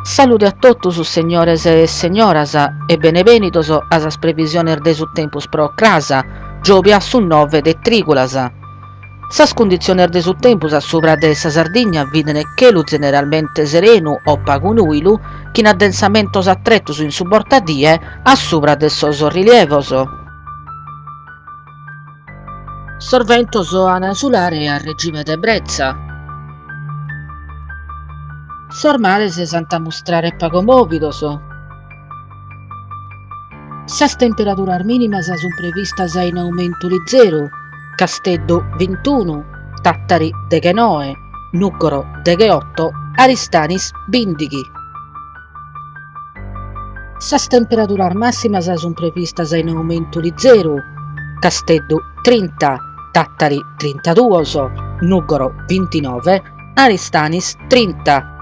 Salude a totus segnores e segnoras e benebènidos a sas previsiones de su tempus pro cras, giòbia su nove de trìgulas. Sas cunditziones de su tempus a subra de sa Sardigna bident chelu zeneralmente serenu o pagu nùilu, chin addensamentos a tretos in su bortadie a subra de sos rilievos. Sos ventos an a sulare a regime de bretza. Sos mares s'ant a mustrare pagu mòvidos. Sas temperaduras mìnimas sunt previstas in aumentu lizeru, Casteddu bintunu, Tàtari deghenoe, Nùgoro degheoto, Aristanis bìndighi. Sas temperaduras màssimas sunt previstas in aumentu lizeru, Casteddu trinta, Tàtari trintaduos, Nùgoro bintinove, Aristanis trinta.